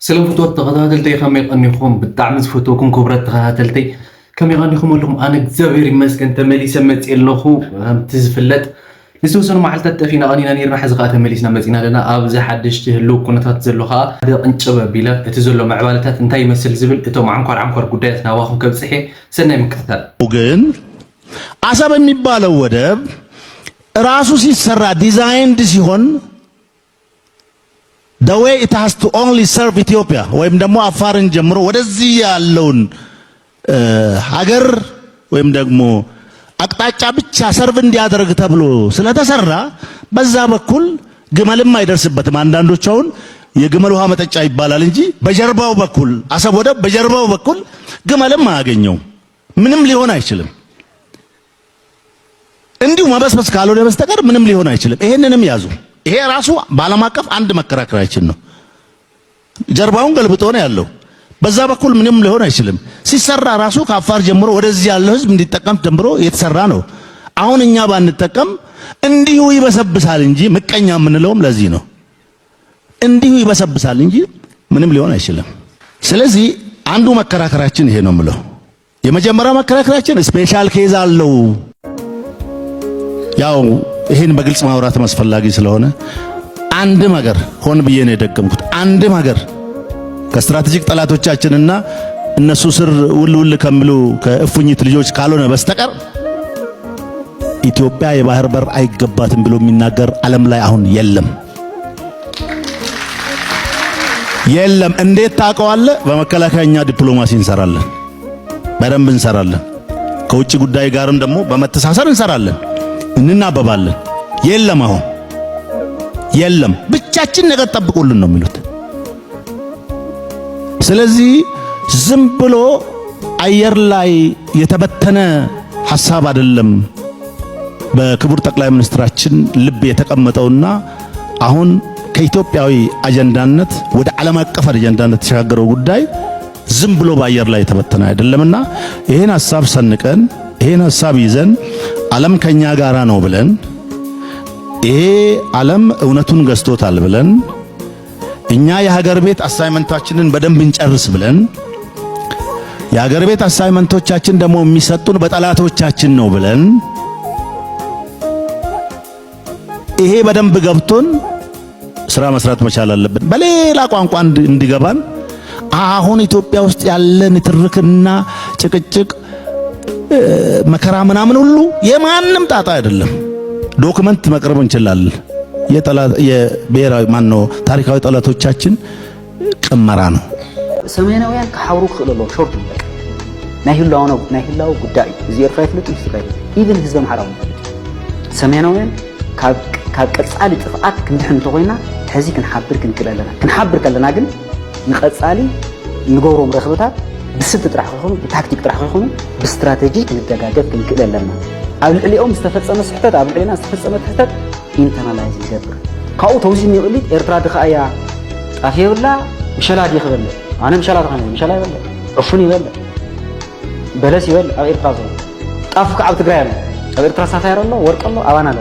ሰላም ፍትወት ተኸታተልተይ፣ ከመይ ቀኒኹም? ብጣዕሚ ዝፈትወኩም ክቡራት ተኸታተልተይ፣ ከመይ ቀኒኹም ኣለኹም? ኣነ እግዚኣብሔር ይመስገን ተመሊሰ መፅእ ኣለኹ። ከምቲ ዝፍለጥ ንዝተወሰኑ መዓልታት ጠፊና ቀኒና ነይርና፣ ሕዚ ከዓ ተመሊስና መፂና ኣለና። ኣብዚ ሓደሽቲ ህልው ኩነታት ዘሎ ከዓ ሓደ ቅንጭብ ኣቢለ እቲ ዘሎ ምዕባለታት እንታይ ይመስል ዝብል እቶም ዓንኳር ዓንኳር ጉዳያት ናባኹም ከብፅሕ እየ። ሰናይ ምክትታል። ግን አሰብ የሚባለው ወደብ ራሱ ሲሰራ ዲዛይንድ ሲሆን the way it has to only serve ኢትዮጵያ ወይም ደግሞ አፋርን ጀምሮ ወደዚህ ያለውን ሀገር ወይም ደግሞ አቅጣጫ ብቻ ሰርቭ እንዲያደርግ ተብሎ ስለተሰራ በዛ በኩል ግመልም አይደርስበትም። አንዳንዶች አሁን የግመል ውሃ መጠጫ ይባላል እንጂ በጀርባው በኩል አሰብ ወደብ በጀርባው በኩል ግመልም አያገኘው፣ ምንም ሊሆን አይችልም። እንዲሁ መበስበስ ካልሆነ በስተቀር ምንም ሊሆን አይችልም። ይሄንንም ያዙ። ይሄ ራሱ በዓለም አቀፍ አንድ መከራከሪያችን ነው። ጀርባውን ገልብጦ ነው ያለው። በዛ በኩል ምንም ሊሆን አይችልም። ሲሰራ ራሱ ከአፋር ጀምሮ ወደዚህ ያለው ህዝብ እንዲጠቀም ጀምሮ የተሰራ ነው። አሁን እኛ ባንጠቀም እንዲሁ ይበሰብሳል እንጂ፣ ምቀኛ የምንለውም ለዚህ ነው። እንዲሁ ይበሰብሳል እንጂ ምንም ሊሆን አይችልም። ስለዚህ አንዱ መከራከራችን ይሄ ነው የምለው። የመጀመሪያው መከራከራችን ስፔሻል ኬዝ አለው። ያው ይሄን በግልጽ ማውራትም አስፈላጊ ስለሆነ አንድም ሀገር፣ ሆን ብዬ ነው የደገምኩት፣ አንድም ሀገር ከስትራቴጂክ ጠላቶቻችንና እነሱ ስር ውል ውል ከሚሉ ከእፉኝት ልጆች ካልሆነ በስተቀር ኢትዮጵያ የባህር በር አይገባትም ብሎ የሚናገር ዓለም ላይ አሁን የለም፣ የለም። እንዴት ታውቀዋለህ? በመከላከያ እኛ ዲፕሎማሲ እንሰራለን፣ በደንብ እንሰራለን። ከውጭ ጉዳይ ጋርም ደግሞ በመተሳሰር እንሰራለን፣ እንናበባለን። የለም፣ አሁን የለም። ብቻችን ነገር ጠብቁልን ነው የሚሉት። ስለዚህ ዝም ብሎ አየር ላይ የተበተነ ሐሳብ አይደለም በክቡር ጠቅላይ ሚኒስትራችን ልብ የተቀመጠውና አሁን ከኢትዮጵያዊ አጀንዳነት ወደ ዓለም አቀፍ አጀንዳነት የተሻገረው ጉዳይ ዝም ብሎ በአየር ላይ የተበተነ አይደለምና ይህን ሐሳብ ሰንቀን፣ ይህን ሐሳብ ይዘን ዓለም ከኛ ጋራ ነው ብለን፣ ይሄ ዓለም እውነቱን ገዝቶታል ብለን፣ እኛ የሀገር ቤት አሳይመንታችንን በደንብ እንጨርስ ብለን፣ የሀገር ቤት አሳይመንቶቻችን ደግሞ የሚሰጡን በጠላቶቻችን ነው ብለን፣ ይሄ በደንብ ገብቶን ስራ መስራት መቻል አለብን። በሌላ ቋንቋ እንድ-፣ እንዲገባን አሁን ኢትዮጵያ ውስጥ ያለ ንትርክና ጭቅጭቅ፣ እ፣ መከራ ምናምን ሁሉ የማንም ጣጣ አይደለም። ዶክመንት መቅረብ እንችላለን። የጠላ-፣ የብሔራዊ ማን ነው ታሪካዊ ጠላቶቻችን ቅመራ ነው። ሰሜናውያን ክሓብሩ ክኽእሉ ኣለዎም። ሾርት በቃ ናይ ህላወና ናይ ህላወ ጉዳይ እዩ። እዚ ኤርትራ ይፍለጥ፣ እዚ ትግራይ ይፍለጥ፣ ኢቭን ህዝቢ ኣምሓራ እውን ይፍለጥ። ሰሜናውያን ካብ ካብ ቀጻሊ ጥፍኣት ክንድሕን እንተኾይና ሕዚ ክንሓብር ክንክእል ኣለና። ክንሓብር ከለና ግን ንቐጻሊ ንገብሮም ረኽብታት ብስልቲ ጥራሕ ከይኮኑ፣ ብታክቲክ ጥራሕ ከይኮኑ፣ ብስትራተጂ ክንደጋገፍ ክንክእል ኣለና። ኣብ ልዕሊኦም ዝተፈጸመ ስሕተት፣ ኣብ ልዕሊና ዝተፈጸመ ስሕተት ኢንተርናላይዝ ንገብር። ካብኡ ተውዚን ይቕሊት ኤርትራ ድኻ እያ፣ ጣፍ የብላ፣ ምሸላ ድየ ክበልዕ? ኣነ ምሸላ ዝኾነ ምሸላ ይበልዕ፣ ዕፉን ይበልዕ፣ በለስ ይበልዕ። ኣብ ኤርትራ ዘሎ ጣፍ ከዓ ኣብ ትግራይ ኣሎ፣ ኣብ ኤርትራ ሳፋየር ኣሎ፣ ወርቂ ኣሎ፣ ኣባና ኣሎ።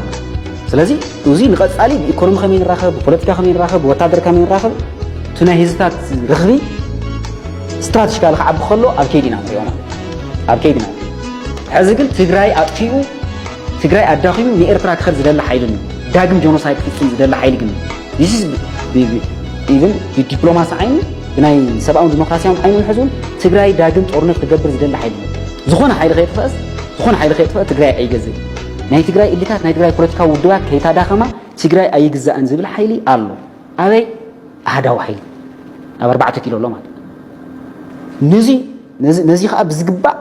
ስለዚ እዚ ንቐጻሊ ብኢኮኖሚ ከመይ ንራኸብ፣ ብፖለቲካ ከመይ ንራኸብ፣ ብወታደር ከመይ ንራኸብ፣ እቲ ናይ ህዝብታት ርኽቢ ስትራቴጂካሊ ክዓቢ ከሎ ኣብ ከይዲ ኢና ንሪኦ ማለት እዩ። ኣብ ከይዲ ኢና ንሪኦ። ሕዚ ግን ትግራይ ኣጥፊኡ ትግራይ ኣዳኺሙ ንኤርትራ ክኸድ ዝደሊ ሓይሊ ኣሎ። ዳግም ጀኖሳይድ ክፍጽም ዝደሊ ሓይሊ ግን this is even ብዲፕሎማሲ ዓይኒ ብናይ ሰብኣውን ዲሞክራሲያውን ዓይኒ ንሕዝውን ትግራይ ዳግም ጦርነት ክገብር ዝደሊ ሓይሊ ኣሎ። ዝኾነ ሓይሊ ከየጥፈአስ ዝኾነ ሓይሊ ከየጥፈአ ትግራይ ኣይገዝእ። ናይ ትግራይ ኢሊታት ናይ ትግራይ ፖለቲካዊ ውድባት ከይታዳኸማ ትግራይ ኣይግዛእን ዝብል ሓይሊ ኣሎ። ኣበይ ኣህዳዊ ሓይሊ ኣብ ኣርባዕተ ኪሎ ኣሎ ማለት ነዚ ነዚ ነዚ ከዓ ብዝግባእ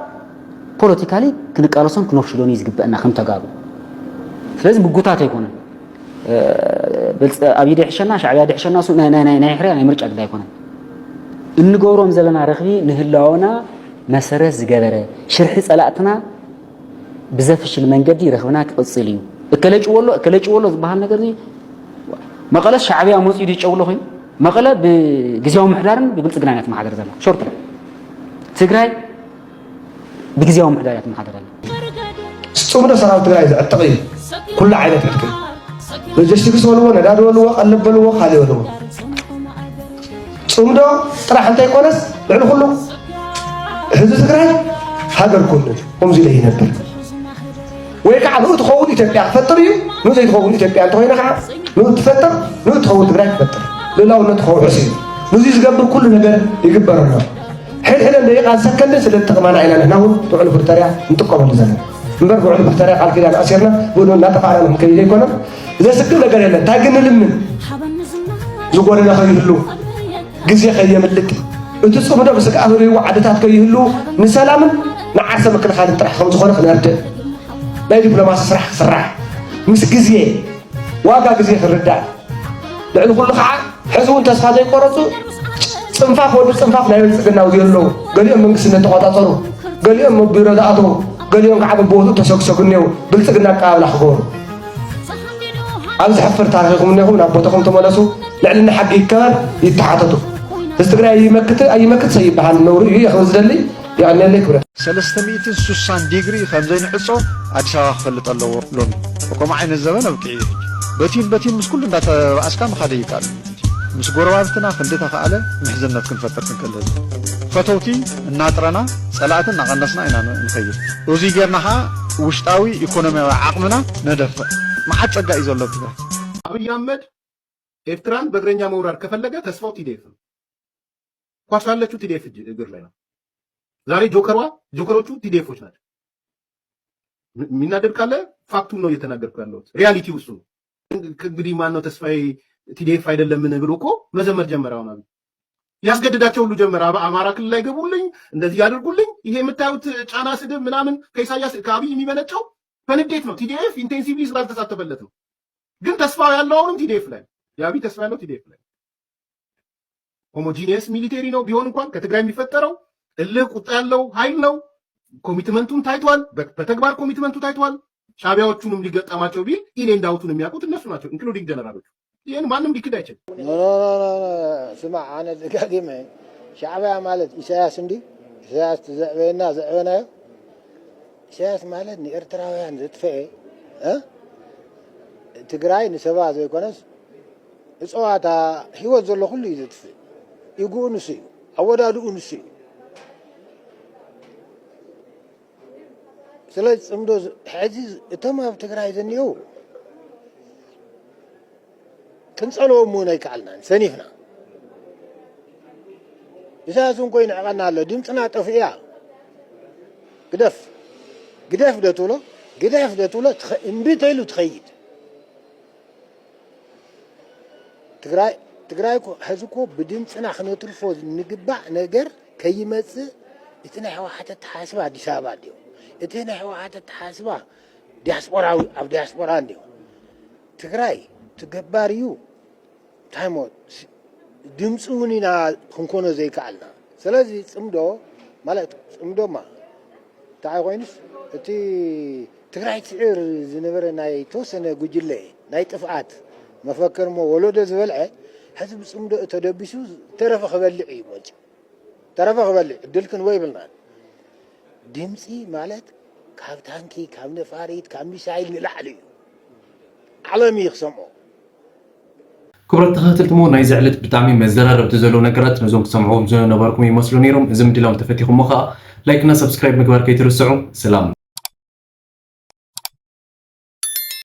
ፖለቲካሊ ክንቃለሶን ክነፍሽሎን እዩ ዝግበአና ከም ተጋሩ። ስለዚ ምጉታት ኣይኮነን። ብልፅ ኣብይ ድሕሸና ሻዕብያ ድሕሸና እሱ ናይ ናይ ናይ ናይ ሕርያ ናይ ምርጫ ግዳ ኣይኮነን። እንገብሮም ዘለና ረኽቢ ንህላወና መሰረት ዝገበረ ሽርሒ ፀላእትና ብዘፍሽል መንገዲ ረኽብና ክቕፅል እዩ። እከለ ጭወሎ እከለ ጭወሎ ዝበሃል ነገር እዚ መቐለስ ሻዕብያ መፅኡ ድጨውሎ ኮይኑ መቐለ ብግዜያዊ ምሕዳርን ብብልፅግና እያ ትመሓደር ዘላ። ሾርት ትግራይ ብግዜያዊ ምሕዳር እያ ትመሓደር ዘላ። ጽምዶ ሰራዊት ትግራይ ዘዕጥቕ እዩ። ኩሉ ዓይነት ዕጥቂ ሎጂስቲክስ በልዎ፣ ነዳዲ በልዎ፣ ቀለብ በልዎ፣ ካልእ በልዎ። ጽምዶ ጥራሕ እንተይኮነስ ልዕሊ ኩሉ ህዝቢ ትግራይ ሃገር ኩሉ ከምዚ ኢለ ይነብር። ወይ ከዓ ንኡ ትኸውን ኢትዮጵያ ክፈጥር እዩ፣ ንኡ ዘይትኸውን ኢትዮጵያ እንተኾይና ከዓ ንኡ ትፈጥር፣ ንኡ ትኸውን ትግራይ ትፈጥር። ልእላውነት ከውሕስ እዩ። ንዚ ዝገብር ኩሉ ነገር ይግበር ኣሎ። ሕድሕደን ደቂቓን ሰከንድን ስለ ዝጠቕማና ኢና ንሕና እውን ብዕሉ ፕሪቶርያ ንጥቀመሉ ዘለና። እምበር ብዕሉ ፕሪቶርያ ቃል ኪዳን ኣሲርና ብኡ እናጠፋእና ንክንከይድ ኣይኮነን። ዘስክፍ ነገር የለን። እንታይ ግን ንልምን? ዝጎደለ ከይህሉ፣ ግዜ ከየምልጥ፣ እቲ ጽምዶ ብስግኣት ወሪርዎ ዓድታት ከይህሉ ንሰላምን ንዓርሰ ምክልኻልን ጥራሕ ከም ዝኾነ ክነርድእ፣ ናይ ዲፕሎማሲ ስራሕ ክስራሕ፣ ምስ ግዜ ዋጋ ግዜ ክርዳእ፣ ልዕሊ ኩሉ ከዓ ሕዚ እውን ተስፋ ዘይቆረፁ ፅንፋፍ ወዲ ፅንፋፍ ናይ ብልፅግና ኣብዚ ኣለዉ። ገሊኦም መንግስቲ እናተቆፃፀሩ፣ ገሊኦም ኣብ ቢሮ ዝኣተዉ፣ ገሊኦም ከዓ በብቦትኡ ተሰግሰጉ እኒአው ብልፅግና ኣቀባብላ ክገብሩ። ኣብ ዘሕፍር ታሪኽኩም እኒኹም ናብ ቦታኹም ተመለሱ። ልዕልና ሓቂ ይከበር፣ ይተሓተቱ። ህዝቢ ትግራይ ይመክት ኣይመክት ሰይበሃል ነውሪ እዩ። የኽብር ዝደሊ የቐንየለይ ክብረት። ሰለስተ ሚእትን ሱሳን ዲግሪ ከም ዘይንዕጾ ኣዲስ ኣበባ ክፈልጥ ኣለዎ። ሎሚ ከምኡ ዓይነት ዘበን ኣብቂዑ እዩ። በቲን በቲን ምስ ኩሉ እንዳተባኣስካ ምኻድ ኣይከኣልን። ምስ ጎረባብትና ክንዲ ተኻእለ ምሕዝነት ክንፈጥር ክንክእል። ፈተውቲ እናጥረና ጸላእቲ እናቐነስና ኢና ንኸይድ። እዚ ጌርና ኸዓ ውሽጣዊ ኢኮኖሚያዊ ዓቕምና ነደፍዕ። መዓት ጸጋ እዩ ዘሎ ኣብ ትግራይ። አብይ አህመድ ኤርትራን በእግረኛ መውራር ከፈለገ ተስፋው ቲዲኤፍ ነው። ኳስ ያለችው ቲዲኤፍ እጅ እግር ላይ ነው። ዛሬ ጆከሯ ጆከሮቹ ቲዲኤፎች ናቸው። የሚናደድ ካለ ፋክቱን ነው እየተናገርኩ ያለሁት። ሪያሊቲው እሱ ነው። እንግዲህ ማን ነው ተስፋዬ ቲዲኤፍ አይደለምን ብሎ እኮ መዘመር ጀመረ። አሁን አብይ ያስገድዳቸው ሁሉ ጀመረ። አብ- አማራ ክልል ላይ ገቡልኝ፣ እንደዚህ ያደርጉልኝ። ይሄ የምታዩት ጫና፣ ስድብ ምናምን ከኢሳያስ ከአብይ የሚመነጨው በንዴት ነው። ቲዲኤፍ ኢንቴንሲቭሊ ስላልተሳተፈለት ነው። ግን ተስፋው ያለው አሁንም ቲዲኤፍ ላይ፣ የአብይ ተስፋ ያለው ቲዲኤፍ ላይ። ሆሞጂኒየስ ሚሊቴሪ ነው ቢሆን እንኳን ከትግራይ የሚፈጠረው እልህ ቁጣ ያለው ኃይል ነው። ኮሚትመንቱን ታይቷል፣ በ- በተግባር ኮሚትመንቱ ታይቷል። ሻቢያዎቹንም ሊገጠማቸው ቢል ኢን ኤንድ አውቱን የሚያውቁት እነሱ ናቸው፣ ኢንክሉዲንግ ጀነራሎቹ። ይህን ማንም ሊክድ አይችልም። ስማዕ፣ ኣነ ደጋጊመ፣ ሻዕብያ ማለት ኢሳያስ እንዲ ኢሳያስ ዘዕበየና ዘዕበናዮ። ኢሳያስ ማለት ንኤርትራውያን ዘጥፈኤ፣ እ? ትግራይ ንሰባ ዘይኮነስ እፅዋታ ህይወት ዘሎ ኩሉ እዩ ዘጥፍእ። ይጉኡ ንሱ እዩ፣ ኣወዳድኡ ንሱ እዩ። ስለዚ ፅምዶ ዝ- ሕዚ እቶም ኣብ ትግራይ ዘኒአው ክንፀልዎም እውን ኣይከኣልናን፣ ሰኒፍና። ኢሳያስ እውን ኮይኑ ዕቐና ኣሎ፣ ድምፅና ጠፊእያ። ግደፍ ግደፍ ዶ ትብሎ፣ ግደፍ ዶ ትብሎ፣ ትኸ- እምቢ ተይሉ ትኸይድ። ትግራይ ትግራይ እኮ ሕዚ እኮ ብድምፅና ክነትርፎ ንግባእ ነገር ከይመፅእ እቲ ናይ ህወሓት ኣተሓሳስባ ኣዲስ ኣበባ እንዲዮ፣ እቲ ናይ ህወሓት ኣተሓሳስባ ዲያስፖራዊ ኣብ ዲያስፖራ እንዲዮ። ትግራይ ትገባር እዩ። እንታይ ሞ ድምፂ እውን ኢና ክንኮኖ ዘይከኣልና። ስለዚ ፅምዶ ማለት ፅምዶማ እንታይ ኮይኑስ እቲ ትግራይ ትስዕር ዝነበረ ናይ ተወሰነ ጉጅለ ናይ ጥፍኣት መፈክር ሞ ወለዶ ዝበልዐ ሕዚ ብፅምዶ ተደቢሱ ተረፈ ክበልዕ እዩ መፂኡ። ተረፈ ክበልዕ እድል ክንቦ ይብልናን። ድምፂ ማለት ካብ ታንኪ፣ ካብ ነፋሪት፣ ካብ ሚሳይል ንላዕሊ እዩ። ዓለም እዩ ክሰምዖ። ክቡራት ተኸታተልቲ ሞ ናይዚ ዕለት ብጣዕሚ መዘራረብቲ ዘለዉ ነገራት ነዞም ክሰምዕዎም ዝነበርኩም ይመስሉ ነይሮም። እዚ ምድላው እንተፈቲኹሞ ከዓ ላይክ እና ሰብስክራይብ ምግባር ከይትርስዑ። ሰላም።